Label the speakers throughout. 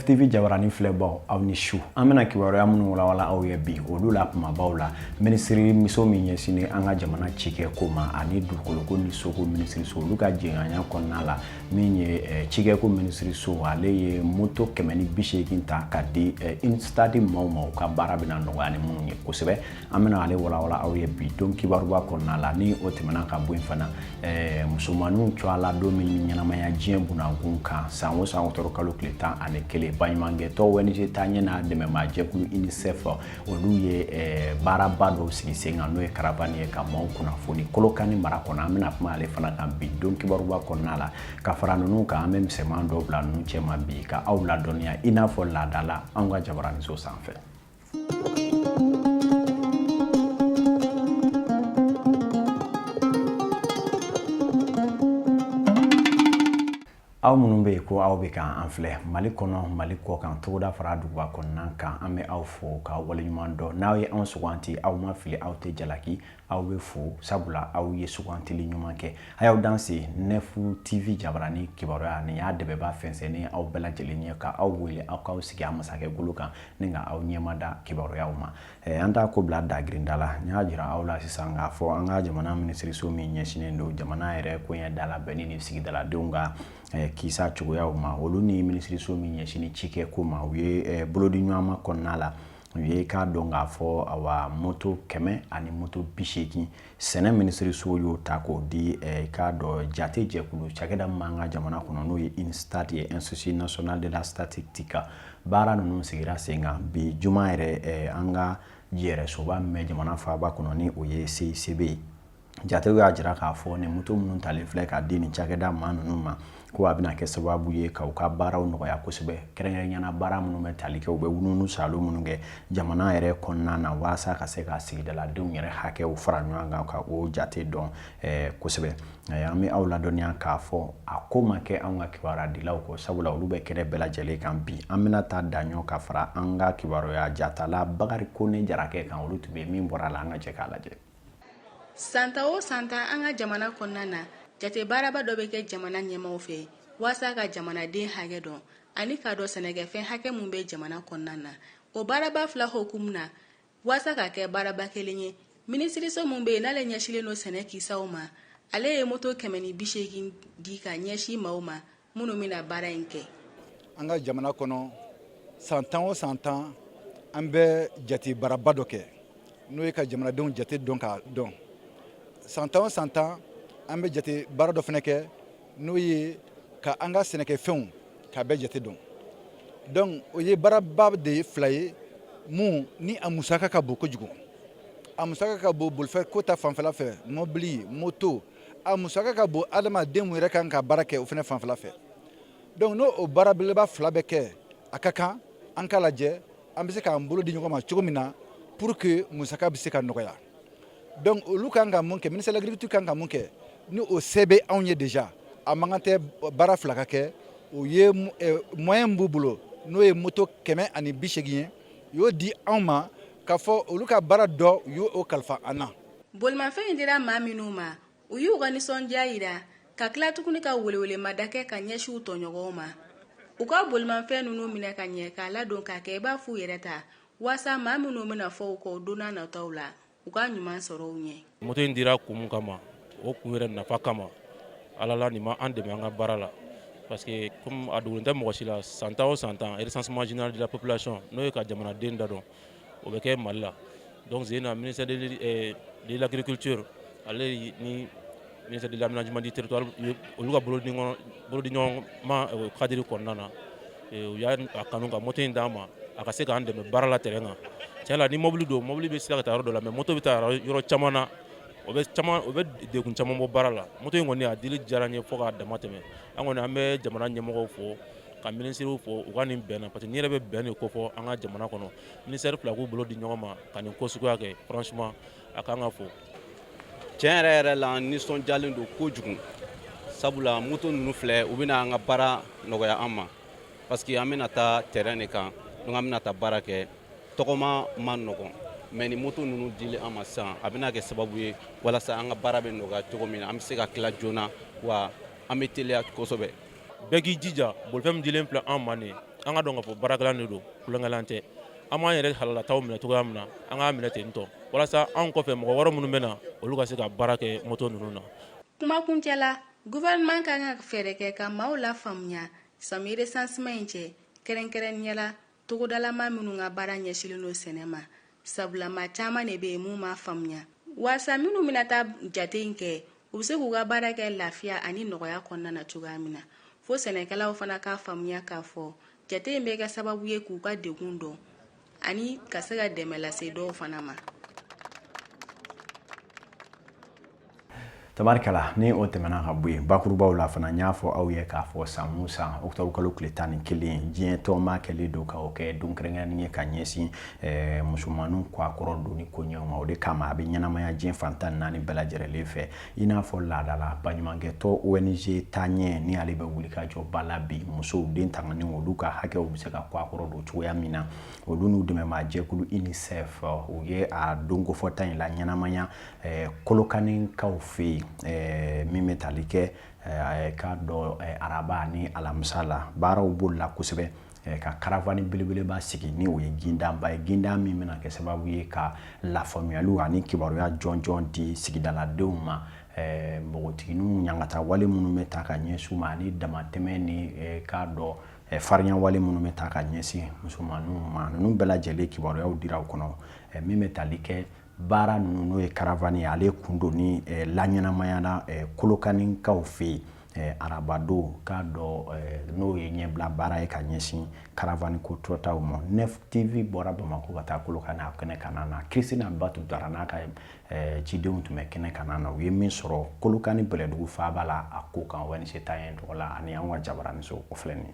Speaker 1: TV jabarani filɛbaw, aw ni su. An bɛna kibaruya minnu walawala aw ye bi, olu la kumabaw la, minisiri miso min ɲɛsinnen an ka jamana cikɛ ko ma ani dugukoloko ni soko minisiriso, olu ka jɛɲɔgɔnya kɔnɔna la, min ye cikɛko minisiriso, ale ye moto 180 ta ka di INSTAT maaw ma, u ka baara bɛna nɔgɔya ni minnu ye kosɛbɛ. An bɛna ale walawala aw ye bi don kibaruba kɔnɔna la. Ni o tɛmɛna ka bɔ yen fana, musomaninw tɔgɔla don min ɲɛnamaya diɲɛ bunakun kan san o san, octobre kalo tile 11, baɲumankɛtɔn ONG Taaɲɛ n'a dɛmɛbaajɛkulu UNICEF, olu ye baaraba dɔw sigi sen kan, n'o ye caravane ye ka maaw kunnafoni Kolokani mara kɔnɔ. An bɛna kuma ale fana kan bi don kibaruba kɔnɔna la. Ka fara ninnu kan, an bɛ misɛnman dɔw bila ninnu cɛma bi ka aw ladɔnniya i n'a fɔ laada la anw ka jabaraniso sanfɛ. Aw minnu bɛ yen ko aw bɛ ka an filɛ Mali kɔnɔ, Mali kɔ kan, togoda fara duguba kɔnɔna kan, an bɛ aw fo k'aw waleɲuman dɔn. N'aw ye anw suganti, aw ma fili, aw tɛ jalaki, aw bɛ fo, sabula aw ye sugantili ɲuman kɛ. A y'aw danse Nɛfu TV jabarani kibaruya nin y'a dɛbɛba fɛnsɛnnen aw bɛɛ lajɛlen ye, ka aw wele aw k'aw sigi a masakɛ golo kan ni ka aw ɲɛmada kibaruyaw ma. An t'a ko bila dagirinda la. N y'a jira aw la sisan k'a fɔ an ka jamana minisiriso min ɲɛsinnen don jamana yɛrɛ koɲɛ dalabɛnni ni sigidaladenw ka kisa cogoyaw ma, olu ni minisiriso min ɲɛsinnen cikɛ ko ma, u ye bolodiɲɔgɔnma kɔnɔna la, u ye k'a dɔn k'a fɔ awa moto 100 ani moto 80, sɛnɛ minisiriso y'o ta k'o di k'a dɔn jate jɛkulu cakɛda min b'an ka jamana kɔnɔ, n'o ye INSTAT ye, Institut national de la statistique. Baara ninnu sigira sen kan bi juma yɛrɛ an ka yɛrɛsoba min bɛ jamana faaba kɔnɔ, ni o ye CICB ye. Jatew y'a jira k'a fɔ nin moto minnu talen filɛ k'a di nin cakɛda maa ninnu ma, ko a bɛna kɛ sababu ye ka u ka baaraw nɔgɔya kosɛbɛ, kɛrɛnkɛrɛnnenya baara minnu bɛ tali kɛ, u bɛ wununu salo minnu kɛ jamana yɛrɛ kɔnɔna na, walasa ka se ka sigidaladenw yɛrɛ hakɛw fara ɲɔgɔn kan ka o jate dɔn kosɛbɛ. An bɛ aw ladɔnniya k'a fɔ a ko ma kɛ anw ka kibaruya kɔ, sabula olu bɛ kɛnɛ bɛɛ lajɛlen kan bi. An bɛna taa daɲɔ ka fara an ka kibaruya jatala Bakari Kone Jarakɛ kan, olu tun bɛ min bɔra la, an ka jɛ k'a lajɛ.
Speaker 2: San tan o san tan, an ka jamana kɔnɔna na, jate baaraba dɔ bɛ kɛ jamana ɲɛmaw fɛ walasa ka jamanaden hakɛ dɔn ani k'a dɔn sɛnɛkɛfɛn hakɛ min bɛ jamana kɔnɔna na. O baaraba fila hukumu na, walasa ka kɛ baaraba kelen ye, minisiriso min bɛ yen n'ale ɲɛsinnen don sɛnɛ kisaw ma, ale ye moto 180 di ka ɲɛsin maaw ma minnu bɛna baara in kɛ.
Speaker 3: An ka jamana kɔnɔ, san 10 o san 10, an bɛ jate baaraba dɔ kɛ, n'o ye ka jamanadenw jate dɔn k'a dɔn. San 10 o san 10, an bɛ jate baara dɔ fana kɛ, n'o ye ka an ka sɛnɛkɛfɛnw ka bɛɛ jate dɔn. Donc o ye baaraba de ye fila ye mun ni a musaka ka bon kojugu. A musaka ka bon bolifɛn ko ta fanfɛla fɛ, mobili, moto, a musaka ka bon adamaden mun yɛrɛ kan ka baara kɛ, o fana fanfɛla fɛ. Donc n'o o baara belebeleba fila bɛ kɛ, a ka kan an k'a lajɛ an bɛ se k'an bolo di ɲɔgɔn ma cogo min na pour que musaka bɛ se ka nɔgɔya. Donc olu kan ka mun kɛ, ministère de l'Agriculture kan ka mun kɛ, ni o se bɛ anw ye déjà, a man kan tɛ baara fila ka kɛ. O ye moyen b'u bolo, n'o ye moto 180 ye, u y'o di anw ma k'a fɔ olu ka baara dɔ, u y'o kalifa an na.
Speaker 2: Bolimafɛn in dira maa minnu ma, u y'u ka nisɔndiya yira ka tila tuguni ka welewelemada kɛ ka ɲɛsin u tɔɲɔgɔnw ma, u ka bolimafɛn ninnu minɛ ka ɲɛ k'a ladon k'a kɛ i b'a f'u yɛrɛ ta, walasa maa minnu bɛna fɔ u kɔ don n'a nataw la, u ka ɲuman sɔrɔ u ɲɛ.
Speaker 4: Moto in dira kun mun kama, o kun yɛrɛ nafa kama, Ala la nin ma an dɛmɛ an ka baara la, parce que comme a dogolen tɛ mɔgɔ si la, san 10 o san 10, recensement général de la population, n'o ye ka jamanaden da dɔn, o bɛ kɛ Mali la. Donc sen na, ministère de l'Agriculture ale ni ministère de l'Aménagement du territoire, olu ka bolodiɲɔgɔnma cadre kɔnɔna na, u y'a kanu ka moto in d'an ma, a ka se k'an dɛmɛ baara la terrain kan. Tiɲɛ la, ni mobili don, mobili bɛ se ka taa yɔrɔ dɔ la, mais moto bɛ taa yɔrɔ caman na, o bɛ caman, o bɛ degun caman bɔ baara la. Moto in kɔni, a dili diyara n ye fo k'a dama tɛmɛ. An kɔni, an bɛ jamana ɲɛmɔgɔw fo ka minisiriw fo u ka nin bɛn na, parce que n'i yɛrɛ bɛ bɛn de kofɔ an ka jamana kɔnɔ, ministère fila k'u bolo di ɲɔgɔn ma ka nin ko suguya kɛ, franchement, a kan ka fo.
Speaker 5: Tiɲɛ yɛrɛ yɛrɛ la, an nisɔndiyalen don kojugu, sabula moto ninnu filɛ, u bɛna an ka baara nɔgɔya an ma, parce que an bɛna taa terrain de kan. Donc an bɛna taa baara kɛ, tɔgɔma ma nɔgɔn, mais ni moto ninnu dili an ma sisan, a bɛna kɛ sababu ye walasa an ka baara bɛ nɔgɔya cogo min na, an bɛ se ka tila joona, wa an bɛ teliya kosɛbɛ.
Speaker 4: Bɛɛ k'i jija, bolifɛn min dilen filɛ an ma nin, An ka dɔn k'a fɔ baarakɛlan de don, tulonkɛlan tɛ. An b'an yɛrɛ halalataw minɛ cogoya min na, an k'a minɛ ten tɔ, walasa anw kɔfɛ mɔgɔ wɛrɛ minnu bɛ na, olu ka se ka baara kɛ moto ninnu na.
Speaker 2: Kumakuncɛ la, gouvernement ka kan ka fɛɛrɛ kɛ ka maaw lafaamuya sami recensement in cɛ, kɛrɛnkɛrɛnnenya la togodalama minnu ka baara ɲɛsinnen don sɛnɛ ma, sabula maa caman de bɛ yen mun m'a faamuya. Waasa minnu bɛna taa jate in kɛ, u bɛ se k'u ka baara kɛ lafiya ani nɔgɔya kɔnɔna na cogoya min na. Fo sɛnɛkɛlaw fana k'a faamuya k'a fɔ jate in bɛ kɛ sababu ye k'u ka degun dɔn ani ka se ka dɛmɛ lase dɔw fana ma.
Speaker 1: Tabarikala, ni o tɛmɛna ka bɔ yen, bakurubaw la fana, n y'a fɔ aw ye k'a fɔ san o san octobre kalo tile 11, diɲɛ tɔnba kɛlen don ka o kɛ don kɛrɛnkɛrɛnnen ye ka ɲɛsin musomanninw kɔ a kɔrɔ donni koɲɛw ma. O de kama a bɛ ɲɛnamaya diɲɛ fan 14 bɛɛ lajɛlen fɛ. I n'a fɔ laadala baɲumankɛtɔn ONG Taaɲɛ, ni ale bɛ wuli ka jɔ ba la bi musow den tanganin, olu ka hakɛw bɛ se ka kɔ a kɔrɔ don cogoya min na, olu n'u dɛmɛbaa jɛkulu UNICEF, u ye a don kofɔta in la ɲɛnamaya Kolokanikaw fɛ yen, min bɛ tali kɛ k'a dɔn araba ni alamisa la. Baaraw bolila kosɛbɛ ka caravane belebeleba sigi, ni o ye gindanba ye, gindan min bɛna kɛ sababu ye ka lafaamuyaliw ani kibaruya jɔnjɔn di sigidaladenw ma, npogotigininw ɲangata wale minnu bɛ ta ka ɲɛsin u ma, ani damatɛmɛ ni k'a dɔn farinya wale minnu bɛ ta ka ɲɛsin musomanninw ma. Ninnu bɛɛ lajɛlen kibaruyaw dira o kɔnɔ. Min bɛ tali kɛ baara ninnu, n'o ye caravane ye, ale kun don ni laɲɛnamayana Kolokanikaw fɛ yen arabadon, k'a dɔn n'o ye ɲɛbila baara ye ka ɲɛsin caravane ko tɔtaw ma. Nef TV bɔra Bamakɔ ka taa Kolokani a kɛnɛ kan na. Christina Batu Dara n'a ka cidenw tun bɛ kɛnɛ kan na. U ye min sɔrɔ Kolokani Bɛlɛdugu faaba la a ko kan, ONG Taaɲɛ tɔgɔ la ani an ka jabaraniso, o filɛ nin ye.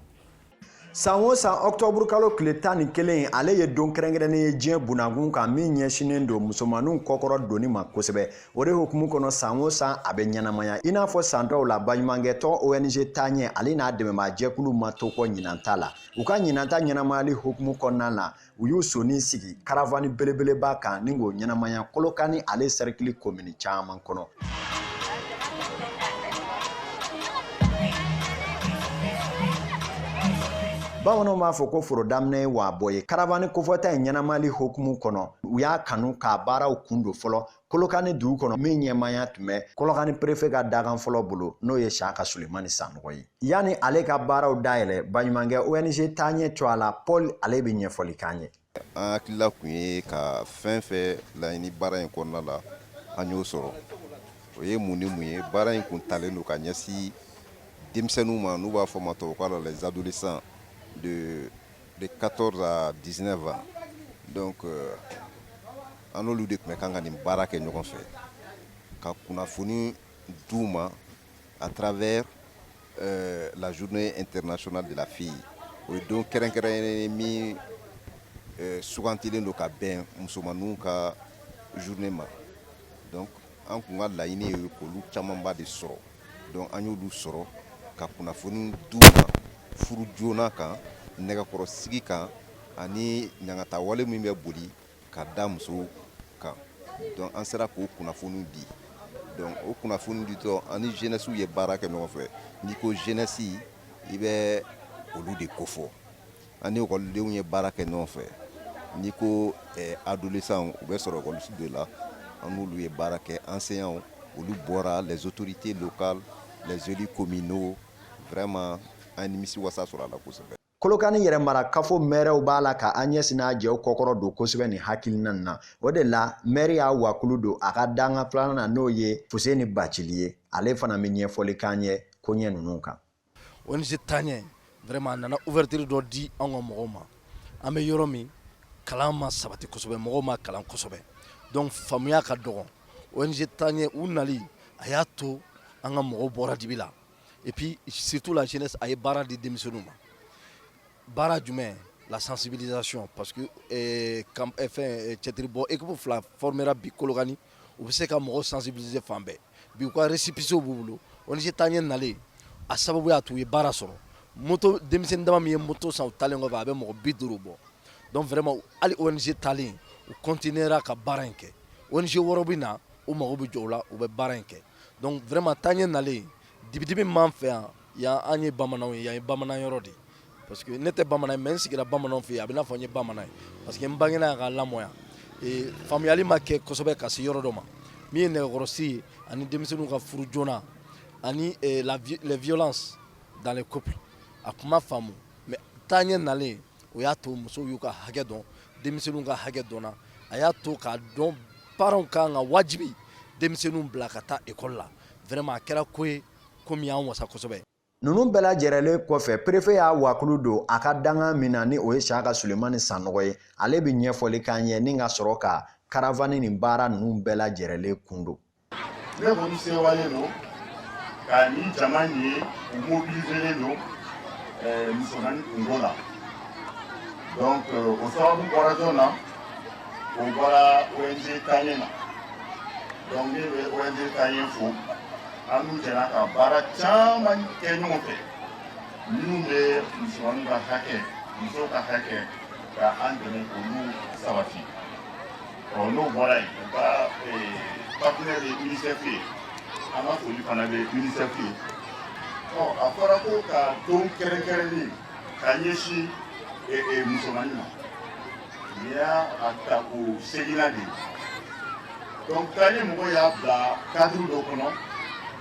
Speaker 6: San o san octobre kalo tile 11, ale ye don kɛrɛnkɛrɛnnen ye diɲɛ bunakun kan min ɲɛsinnen don musomanninw kɔkɔrɔ donni ma kosɛbɛ. O de hukumu kɔnɔ, san o san a bɛ ɲɛnamaya. I n'a fɔ san tɔw la, baɲumankɛtɔn ONG Taaɲɛ, ale n'a dɛmɛbaa jɛkulu ma to kɔ ɲinan ta la. U ka ɲinan ta ɲɛnamayali hukumu kɔnɔna na, u y'u soni sigi caravane belebeleba kan ni k'o ɲɛnamaya Kolokani ale cercle commune caman kɔnɔ. Bamananw b'a fɔ ko foro daminɛ ye waabɔ ye. Caravane kofɔta in ɲɛnamayali hukumu kɔnɔ, u y'a kanu k'a baaraw kun don fɔlɔ Kolokani dugu kɔnɔ, min ɲɛmaaya tun bɛ Kolokani préfet ka dakan fɔlɔ bolo, n'o ye Siyaka Sulemani Sanɔgɔ ye. Yanni ale ka baaraw dayɛlɛ, baɲumankɛ ONG Taaɲɛ tɔgɔ la, Paul, ale bɛ ɲɛfɔli k'an ye.
Speaker 7: An hakilila kun ye ka fɛn fɛn laɲini baara in kɔnɔna la, an y'o sɔrɔ. O ye mun ni mun ye? Baara in kun talen don ka ɲɛsin denmisɛnninw ma, n'u b'a fɔ ma tubabukan la les adolescents de 14 à 19 ans. Donc an n'olu de tun bɛ kan ka nin baara kɛ ɲɔgɔn fɛ, ka kunnafoni d'u ma à travers la journée internationale de la fille. O ye don kɛrɛnkɛrɛnnen min sugantilen don ka bɛn musomanninw ka journée ma. Donc an kun ka laɲini ye k'olu camanba de sɔrɔ. Donc an y'olu sɔrɔ ka kunnafoni d'u ma furu joona kan, nɛgɛkɔrɔsigi kan, ani ɲangata wale min bɛ boli ka da musow kan. Donc an sera k'o kunnafoni di. Donc o kunnafoni ditɔ, ani jeunesse ye baara kɛ ɲɔgɔn fɛ. N'i ko jeunesse, i bɛ olu de kofɔ. Ani ekɔlidenw ye baara kɛ ɲɔgɔn fɛ. N'i ko adolescents, u bɛ sɔrɔ ekɔliso de la, an n'olu ye baara kɛ. Enseignants, olu bɔra, les autorités locales, les élus communaux. Vraiment an ye nimisi wasa sɔrɔ a la kosɛbɛ.
Speaker 6: Kolokani yɛrɛmara kafo mɛrɛw b'a la ka Agnès n'a jɛw kɔkɔrɔ don kosɛbɛ nin hakilina nin na. O de la mɛri y'a wakulu don a ka danga filanan na, n'o ye Fuseni Bacili ye. Ale fana bɛ ɲɛfɔli k'an ye koɲɛ ninnu kan.
Speaker 8: ONG Taaɲɛ vraiment a nana ouverture dɔ di anw ka mɔgɔw ma. An bɛ yɔrɔ min, kalan ma sabati kosɛbɛ, mɔgɔw ma kalan kosɛbɛ, donc faamuya ka dɔgɔn. ONG Taaɲɛ u nali, a y'a to an ka mɔgɔw bɔra dibi la. Et puis surtout la jeunesse, a ye baara di denmisɛnninw ma. Baara jumɛn? La sensibilisation, parce que fɛn cɛtiribɔ équipe fila formera bi Kolokani, u bɛ se ka mɔgɔw sensibiliser fan bɛɛ. Bi u ka récépissé b'u bolo. ONG Taaɲɛ nalen, a sababu y'a to u ye baara sɔrɔ. Moto, denmisɛnnin dama min ye moto san u talen kɔfɛ, a bɛ mɔgɔ 50 bɔ. Donc vraiment, hali ONG talen, u continuera ka baara in kɛ. ONG wɛrɛw bɛ na, u mago bɛ jɔ u la, u bɛ baara in kɛ. Donc vraiment, Taaɲɛ nalen, dibidibi min b'an fɛ yan, yan an ye bamananw ye, yan ye bamanan yɔrɔ de ye. Parce que ne tɛ bamanan ye, mais n sigira bamananw fɛ yen, a bɛ n'a fɔ n ye bamanan ye, parce que n bangena yan ka lamɔ yan. Faamuyali ma kɛ kosɛbɛ ka se yɔrɔ dɔ ma, min ye nɛgɛkɔrɔsi ye ani denmisɛnninw ka furu joona ani les violences dans les couples, a tun ma faamu. Mais taaɲɛ nalen, o y'a to musow y'u ka hakɛ dɔn, denmisɛnninw ka hakɛ dɔnna. A y'a to k'a dɔn parents kan ka wajibi denmisɛnninw bila ka taa école la. Vraiment, a kɛra ko ye ko min y'an wasa kosɛbɛ.
Speaker 6: Ninnu bɛɛ lajɛrɛlen kɔfɛ, préfet y'a wakulu don a ka dankan min na, ni o ye Siyaka Sulemani Sanɔgɔ ye. Ale bɛ ɲɛfɔli k'an ye ni ka sɔrɔ ka caravane nin baara ninnu bɛɛ lajɛrɛlen kun don.
Speaker 9: Ne kɔni sewalen don ka nin jama nin ye, u mobiliselen don musomannin kunko la. Donc o sababu bɔra jɔn na? O bɔra ONG Taaɲɛ na. Donc ne bɛ ONG Taaɲɛ fo. An n'u jɛra ka baara caman kɛ ɲɔgɔn fɛ minnu bɛ musomanninw ka hakɛ, musow ka hakɛ, ka an dɛmɛ k'olu sabati. Ɔ, n'o bɔra yen, u ka partenaire ye UNICEF ye. An ka foli fana bɛ UNICEF ye. Ɔ, a fɔra ko ka don kɛrɛnkɛrɛnnen ka ɲɛsin musomannin ma, nin y'a a tako seginna de ye. Donc Taaɲɛ mɔgɔw y'a bila cadre dɔ kɔnɔ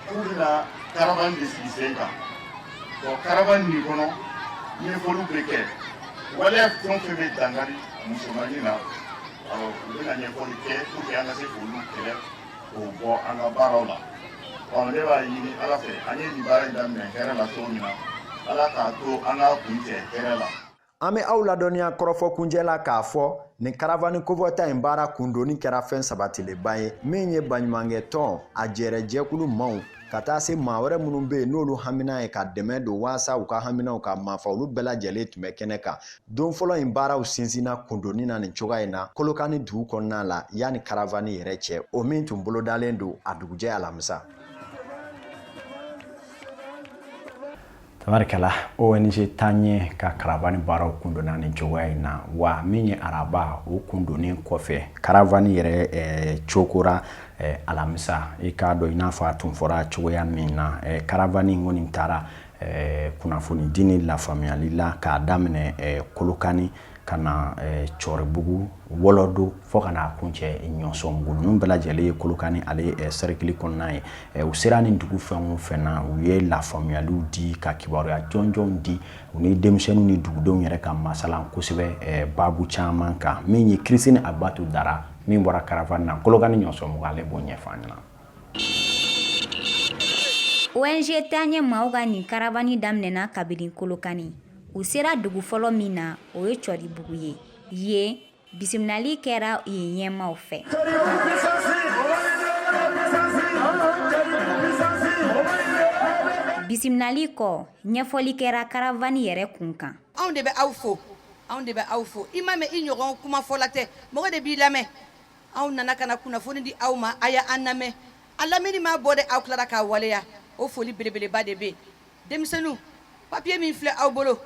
Speaker 9: k'u bɛna caravane de sigi sen kan. Bon, caravane nin kɔnɔ, ɲɛfɔliw bɛ kɛ, waleya fɛn o fɛn bɛ dankari musomannin na, u bɛna ɲɛfɔli kɛ pour que an ka se k'olu kɛlɛ, k'o bɔ an ka baaraw la. Ɔ, ne b'a ɲini Ala fɛ, an ye nin baara in daminɛ hɛrɛ la cogo min na, Ala k'a to an k'a kuncɛ hɛrɛ la.
Speaker 6: An bɛ aw ladɔnniya kɔrɔfɔ kuncɛ la k'a fɔ nin caravane convoi in baara kundonni kɛra fɛn sabatilenba ye, min ye baɲumankɛ tɔn a jɛrɛjɛkulu maaw ka taa se maa wɛrɛ minnu bɛ yen n'olu hamina ye ka dɛmɛ don waasa u ka haminaw ka maafa, olu bɛɛ lajɛlen tun bɛ kɛnɛ kan. Don fɔlɔ in baaraw sinsinna kundonni na nin cogoya in na Kolokani dugu kɔnɔna la, yanni caravane yɛrɛ cɛ, o min tun bolodalen don a dugujɛ alamisa.
Speaker 1: Tabarikala, ONG Taaɲɛ ka caravane baaraw kundonna nin cogoya in na. Wa min ye araba, o kundonnen kɔfɛ, caravane yɛrɛ cokora alamisa. I k'a dɔn, i n'a fɔ a tun fɔra cogoya min na, caravane in kɔni taara kunnafoni di ni lafaamuyali la k'a daminɛ Kolokani ka na Cɔribugu, Wɔlɔdo, fo ka n'a kuncɛ Ɲɔsɔnbugu. Ninnu bɛɛ lajɛlen ye Kolokani ale cercle kɔnɔna ye. U sera nin dugu fɛn o fɛn na, u ye lafaamuyaliw di, ka kibaruya jɔnjɔnw di, u ni denmisɛnninw ni dugudenw yɛrɛ ka masalan kosɛbɛ baabu caman kan. Min ye Christine Abatu Dara min bɔra caravane na Kolokani Ɲɔsɔnbugu, ale b'o ɲɛfɔ an ɲɛna.
Speaker 10: ONG Taaɲɛ maaw ka nin caravane daminɛna kabini Kolokani. U sera dugu fɔlɔ min na, o ye Cɔribugu ye. Yen, bisimilali kɛra yen ɲɛmaaw fɛ. Bisimilali kɔ, ɲɛfɔli kɛra caravane yɛrɛ kun kan.
Speaker 11: Anw de bɛ aw fo, anw de bɛ aw fo. I m'a mɛn, i ɲɔgɔn kumafɔla tɛ, mɔgɔ de b'i lamɛn. Anw nana ka na kunnafoni di aw ma, a y'an lamɛn. A lamɛnni ma bɔ dɛ, aw tilara k'a waleya. O foli belebeleba de bɛ yen. Denmisɛnninw, papier min filɛ aw bolo,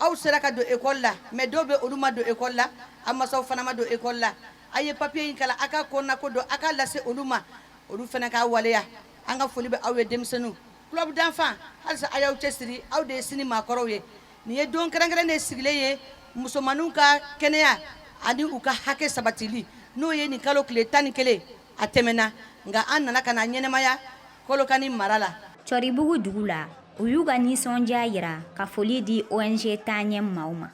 Speaker 11: aw sera ka don école la, mais dɔw bɛ olu ma don école la, a masaw fana ma don école la. A ye papier in kalan, a ka kɔnɔna ko dɔn, a k'a lase olu ma, olu fana k'a waleya. An ka foli bɛ aw ye denmisɛnninw. Club d'enfants, halisa a y'aw cɛsiri, aw de ye sini maakɔrɔw ye. Nin ye don kɛrɛnkɛrɛn de sigilen ye musomanninw ka kɛnɛya ani u ka hakɛ sabatili, n'o ye nin kalo tile 11. A tɛmɛna, nka an nana ka na ɲɛnamaya Kolokani mara la.
Speaker 10: Cɔribugu dugu la, u y'u ka nisɔndiya yira ka foli di ONG Taaɲɛ maaw ma.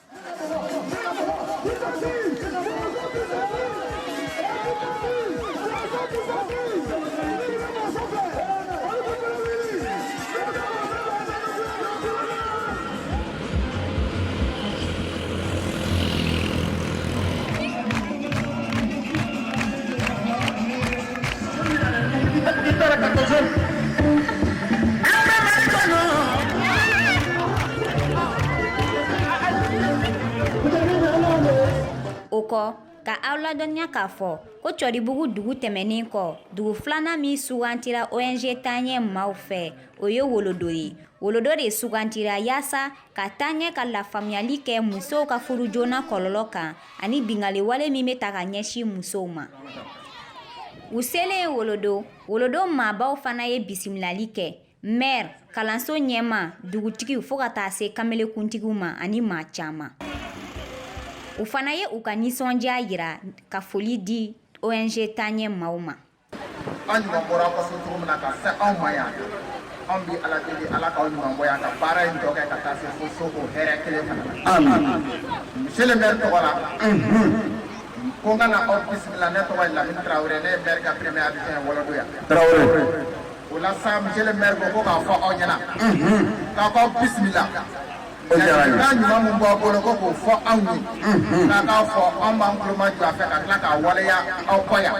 Speaker 10: O kɔ, ka aw ladɔnniya k'a fɔ ko Cɔribugu dugu tɛmɛnen kɔ, dugu filanan min sugantira ONG Taaɲɛ maaw fɛ, o ye Wolodo ye. Wolodo de sugantira yaasa ka Taaɲɛ ka lafaamuyali kɛ musow ka furu joona kɔlɔlɔ kan ani binkanniwale min bɛ ta ka ɲɛsin musow ma. U selen Wolodo, Wolodo maabaw fana ye bisimilali kɛ. Maire, kalanso ɲɛma, dugutigiw fo ka taa se kamelekuntigiw ma ani maa caman. U fana ye u ka nisɔndiya yira ka foli di ONG Taaɲɛ maaw ma.
Speaker 12: An ɲuman bɔra aw ka so cogo min na ka se anw ma yan, anw bɛ Ala deli, Ala k'aw ɲuman bɔ yan ka baara in tɔ kɛ ka taa se fo so o hɛrɛ kelen fana na.
Speaker 9: Amin.
Speaker 12: Monsieur le maire tɔgɔ la, ko n ka na aw bisimila. Ne tɔgɔ ye Lamini Tarawele, ne ye maire ka premier adjoint ye Wɔlɔdo yan.
Speaker 9: Tarawele.
Speaker 12: O la sa, monsieur le maire ko ko k'a fɔ aw ɲɛna k'aw k'aw bisimila.
Speaker 9: O diyara n ye.
Speaker 12: Ladilikan ɲuman min b'aw bolo, ko k'o fɔ anw ye, k'a k'a fɔ, anw b'an tulo majɔ a fɛ ka tila k'a waleya aw kɔ yan.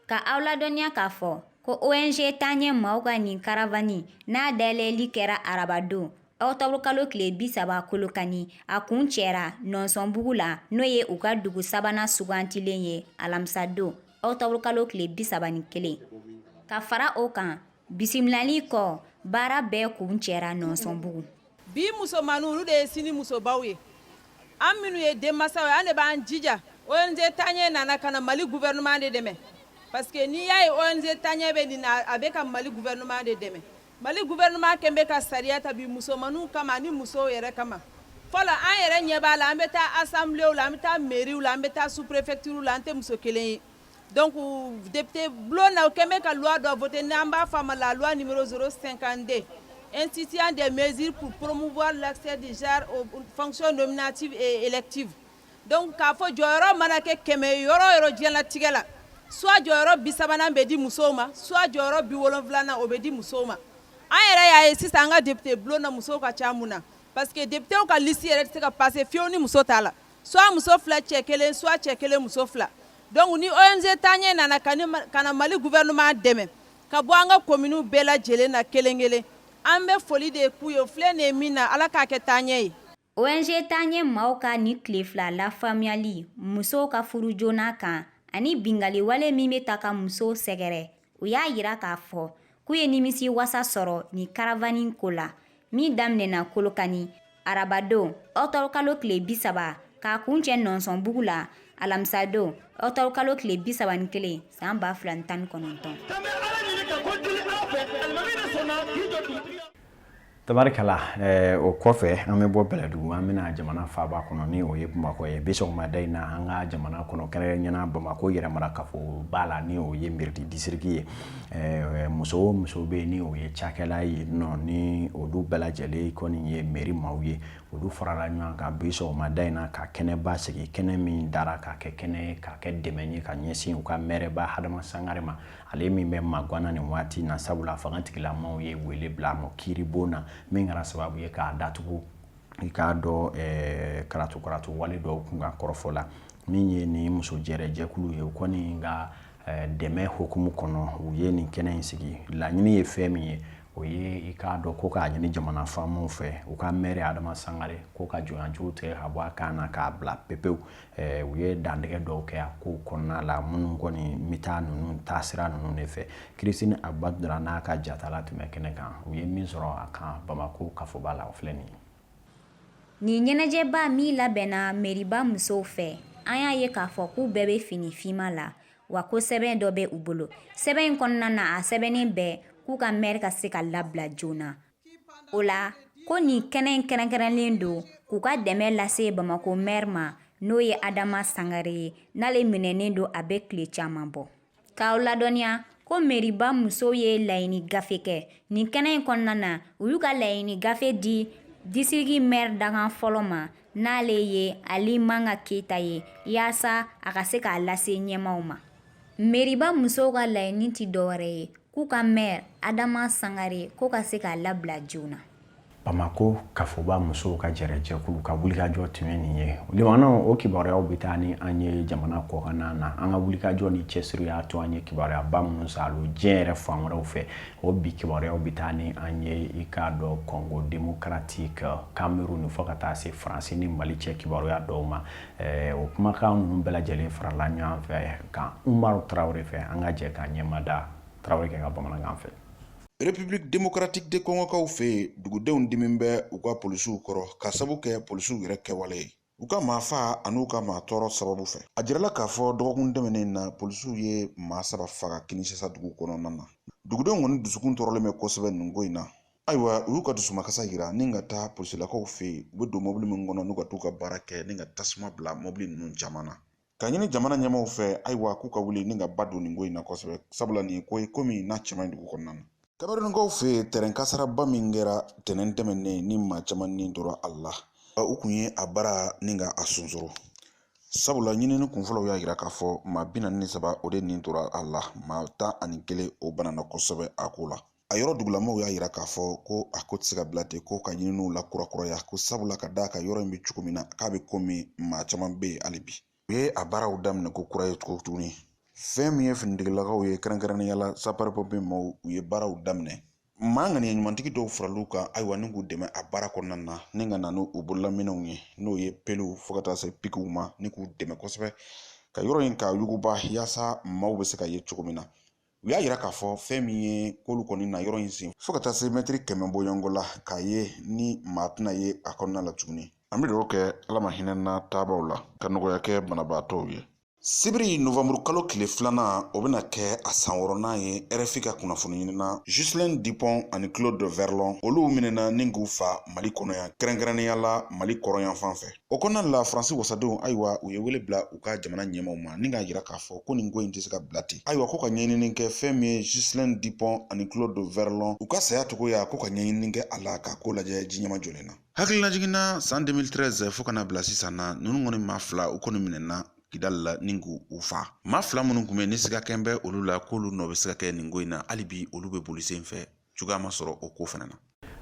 Speaker 10: Ka aw ladɔnniya k'a fɔ ko ONG Taaɲɛ maaw ka nin caravane n'a dayɛlɛli kɛra arabadon octobre kalo tile 30 Kolokani, a kun cɛra Nɔnsɔnbugu la, n'o ye u ka dugu sabanan sugantilen ye, alamisadon octobre kalo tile 31. Ka fara o kan, bisimilali kɔ, baara bɛɛ kun cɛra Nɔnsɔnbugu.
Speaker 13: Bi musomaninw, olu de ye sini musobaw ye. An minnu ye denmansaw ye, an de b'an jija. ONG Taaɲɛ nana ka na Mali gouvernement de dɛmɛ, parce que n'i y'a ye ONG Taaɲɛ bɛ nin na, a bɛ ka Mali gouvernement de dɛmɛ. Mali gouvernement kɛn bɛ ka sariya ta bi musomaninw kama ani musow yɛrɛ kama. Fɔlɔ, an yɛrɛ ɲɛ b'a la, an bɛ taa assemblée la, an bɛ taa mairie la, an bɛ taa sous préfecture la, an tɛ muso kelen ye. Donc député bulon na, o kɛn bɛ ka loi dɔ voter n'an b'a fɔ a ma la loi numéro 052 instituant des mesures pour promouvoir l'accès du genre aux fonctions nominatives et électives. Donc k'a fɔ jɔyɔrɔ mana kɛ 100 yɔrɔ o yɔrɔ diɲɛlatigɛ la, soit jɔyɔrɔ 30nan bɛ di musow ma, soit jɔyɔrɔ 70nan, o bɛ di musow ma. An yɛrɛ y'a ye sisan, an ka député bulon na, musow ka ca. Mun na? Parce que député ka liste yɛrɛ tɛ se ka passer fiyewu ni muso t'a la, soit muso fila cɛ kelen, soit cɛ kelen muso fila. Donc ni ONG Taaɲɛ nana ka na Mali gouvernement dɛmɛ ka bɔ an ka communes bɛɛ lajɛlen na kelen kelen, an bɛ foli de k'u ye. Filɛ nin ye min na, Ala k'a kɛ taaɲɛ ye.
Speaker 10: ONG Taaɲɛ maaw ka nin tile 2 lafaamuyali musow ka furu joona kan ani bingali wale min bɛ ta ka musow sɛgɛrɛ, u y'a yira k'a fɔ k'u ye nimisi wasa sɔrɔ nin caravane ko la min daminɛna Kolokani arabadon octobre kalo tile 30, k'a kuncɛ Nɔnsɔnbugu la alamisadon octobre kalo tile 31 san 2019.
Speaker 1: Tabarikala. O kɔfɛ, an bɛ bɔ Bɛlɛdugu, an bɛna jamana faaba kɔnɔ, ni o ye Bamakɔ ye. Bi sɔgɔmada in na, an ka jamana kɔnɔ, kɛrɛnkɛrɛnnenya Bamakɔ yɛrɛmara kafoba la, ni o ye mairie district ye, muso o muso bɛ yen ni o ye cakɛla ye nɔ, ni olu bɛɛ lajɛlen kɔni ye mairie maaw ye, olu farala ɲɔgɔn kan bi sɔgɔmada in na ka kɛnɛba sigi, kɛnɛ min dara ka kɛ kɛnɛ ye ka kɛ dɛmɛ ye ka ɲɛsin u ka mɛrɛba Adama Sangare ma, ale min bɛ magwanna nin waati na, sabula fanga tigilamaw ye wele bila a ma kiiribon na, min kɛra sababu ye k'a datugu, i k'a dɔn, karatu karatu wale dɔw kun ka kɔrɔfɔ la. Min ye nin muso jɛrɛjɛkulu ye, u kɔni ka dɛmɛ hukumu kɔnɔ, u ye nin kɛnɛ in sigi. Laɲini ye fɛn min ye, o ye i k'a dɔn ko k'a ɲini jamana faamaw fɛ, u ka mɛri Adama Sangare ko ka jɔnjugu tigɛ ka bɔ a kan na k'a bila pepewu. U ye dantigɛ dɔw kɛ a ko kɔnɔna la, minnu kɔni bɛ taa ninnu taasira ninnu de fɛ. Christine Abadura n'a ka jatala tun bɛ kɛnɛ kan. U ye min sɔrɔ a kan Bamakɔ kafoba la, o filɛ nin ye.
Speaker 10: Nin ɲɛnajɛba min labɛnna meriba musow fɛ, an y'a ye k'a fɔ k'u bɛɛ bɛ fini finma la, wa ko sɛbɛn dɔ bɛ u bolo. Sɛbɛn in kɔnɔna na, a sɛbɛnnen bɛɛ k'u ka mɛri ka se ka labila joona. O la ko nin kɛnɛ in kɛrɛnkɛrɛnlen don k'u ka dɛmɛ lase Bamakɔ mɛri ma, n'o ye Adama Sangare ye, n'ale minɛnen don a bɛ tile caman bɔ. K'aw ladɔnniya ko meriba musow ye laɲini gafe kɛ nin kɛnɛ in kɔnɔna na. U y'u ka laɲini gafe di disiriki mɛri dankan fɔlɔ ma, n'ale ye Ali Manga Keyita ye, yaasa a ka se k'a lase ɲɛmaw ma. Meriba musow ka laɲini tɛ dɔwɛrɛ ye k'u ka mɛri Adama Sangare ko ka se k'a labila joona.
Speaker 1: Bamakɔ kafoba musow ka jɛrɛjɛkulu ka wulikajɔ tun ye nin ye. Limanaw, o kibaruyaw bɛ taa ni an ye jamana kɔkanna na. An ka wulikajɔ ni cɛsiri y'a to an ye kibaruyaba minnu salo diɲɛ yɛrɛ fan wɛrɛw fɛ, o bi kibaruyaw bɛ taa ni an ye, i k'a dɔn, Congo démocratique, Cameroun, fo ka taa se Faransi ni Mali cɛ kibaruya dɔw ma. O kumakan ninnu bɛɛ lajɛlen farala ɲɔgɔn fɛ kan Umaru Tarawele fɛ. An ka jɛ k'a ɲɛmada Tarawele kɛ ka bamanankan fɛ.
Speaker 14: République démocratique de Congokaw fɛ yen, dugudenw dimi bɛ u ka polisiw kɔrɔ ka sabu kɛ polisiw yɛrɛ kɛwale ye, u ka maa fa an'u ka maa tɔɔrɔ sababu fɛ. A jirala k'a fɔ dɔgɔkun tɛmɛnen na, polisiw ye maa saba faga Kinshasa dugu kɔnɔna na. Dugudenw kɔni dusukun tɔɔrɔlen bɛ kosɛbɛ nin ko in na. Ayiwa, u y'u ka dusumakasa yira ni ka taa polisilakaw fɛ yen, u bɛ don mobili min kɔnɔ n'u ka t'u ka baara kɛ, ni ka tasuma bila mobili ninnu caman na. Ka ɲini jamana ɲɛmaaw fɛ, ayiwa, k'u ka wuli ni ka ba don nin ko in na kosɛbɛ, sabula nin ye ko ye ko min n'a cɛ man ɲi dugu kɔnɔna na. Kamerunkaw fɛ yen, tɛrɛn kasaraba min kɛra tɛnɛn tɛmɛnen ni maa caman ni tora a la, u kun ye a baara ni ka a sonsoro, sabula ɲinini kunfɔlɔw y'a yira k'a fɔ maa 43 o de ni tora a la, maa 11 o banana kosɛbɛ a ko la. A yɔrɔ dugulamɔgɔw y'a yira k'a fɔ ko a ko tɛ se ka bila ten, ko ka ɲininiw lakurakuraya, ko sabula ka d'a kan yɔrɔ in bɛ cogo min na, k'a bɛ komi maa caman bɛ yen hali bi. U ye a baaraw daminɛ ko kura ye cogo tuguni. Fɛn min ye finitigilakaw ye, kɛrɛnkɛrɛnnenya la sapeur pompier maaw, u ye baaraw daminɛ. Maa ŋaniya ɲumantigi dɔw faral'u kan, ayiwa, ni k'u dɛmɛ a baara kɔnɔna na, ni ka na n'u bololaminɛnw ye, n'o ye peliw fo ka taa se pikiw ma, ni k'u dɛmɛ kosɛbɛ ka yɔrɔ in k'a yuguba yaasa maaw bɛ se ka ye cogo min na. U y'a yira k'a fɔ fɛn min ye k'olu kɔni na yɔrɔ in sen fo ka taa se mɛtiri 100 bɔɲɔgɔnko la, k'a ye ni maa tɛna ye a kɔnɔna la tuguni. An bɛ dugawu kɛ Ala ma hinɛ na taabaw la, ka nɔgɔya kɛ banabaatɔw ye. Sibiri novanburu kalo tile 2nan, o bɛna kɛ a san 6nan ye RFI ka kunnafoni ɲinina Ghislaine Dupont ani Claude Verlon, olu minɛna ni k'u fa Mali kɔnɔ yan, kɛrɛnkɛrɛnnenya la Mali kɔrɔnyanfan fɛ. O kɔnɔna la, Faransi wasadenw, ayiwa, u ye wele bila u ka jamana ɲɛmaaw ma ni k'a jira k'a fɔ ko nin ko in tɛ se ka bila ten. Ayiwa, ko ka ɲɛɲinini kɛ fɛn min ye Ghislaine Dupont ani Claude Verlon u ka saya cogoya, ko ka ɲɛɲinini kɛ a la ka ko lajɛ ji ɲɛma jɔlen na. Hakililajigin na, san 2013 fo ka na bila sisan na, ninnu kɔni maa fila u kɔni minɛna Kidali la ni k'u fa. Maa fila minnu tun bɛ ni siga kɛn bɛ olu la k'olu nɔ bɛ se ka kɛ nin ko in na, hali bi olu bɛ boli sen fɛ, cogoya ma sɔrɔ o ko fana na.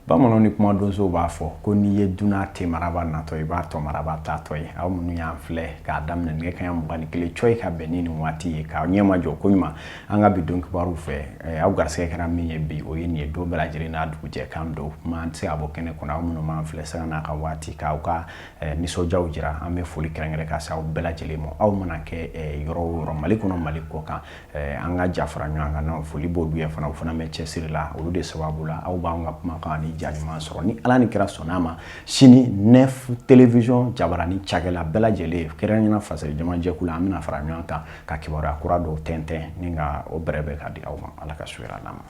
Speaker 1: Bamananw ni kumadonsow b'a fɔ ko n'i ye dunan temaraba natɔ i b'a tɔmaraba taatɔ ye. Aw minnu y'an filɛ k'a daminɛ nɛgɛ kaɲa 21 cɔyi ka bɛn ni nin waati ye, k'aw ɲɛmajɔ koɲuman an ka bi don kibaruw fɛ, aw garisɛgɛ kɛra min ye bi, o ye nin ye. Don bɛɛ lajɛlen n'a dugujɛ kan don, kuma an tɛ se ka bɔ kɛnɛ kɔnɔ. Aw minnu b'an filɛ sanga n'a ka waati, k'aw ka nisɔndiyaw jira, an bɛ foli kɛrɛnkɛrɛn ka se aw bɛɛ lajɛlen ma, aw mana kɛ yɔrɔ o yɔrɔ, Mali kɔnɔ, Mali kɔ kan. An ka ja fara ɲɔgɔn kan na, foli b'olu ye fana, u fana bɛ cɛsiri la, olu de sababu la aw b'an ka kumakan ni ja ɲuman sɔrɔ. Ni Ala ni kira sɔnna a ma, sini Nef Télévision jabarani cakɛla bɛɛ lajɛlen, kɛrɛnkɛrɛnnenya fasiri jamajɛkulu la, an bɛna fara ɲɔgɔn kan ka kibaruya kura dɔw tɛntɛn ni ka o bɛrɛbɛn ka di aw ma. Ala ka su hɛrɛ d'an ma.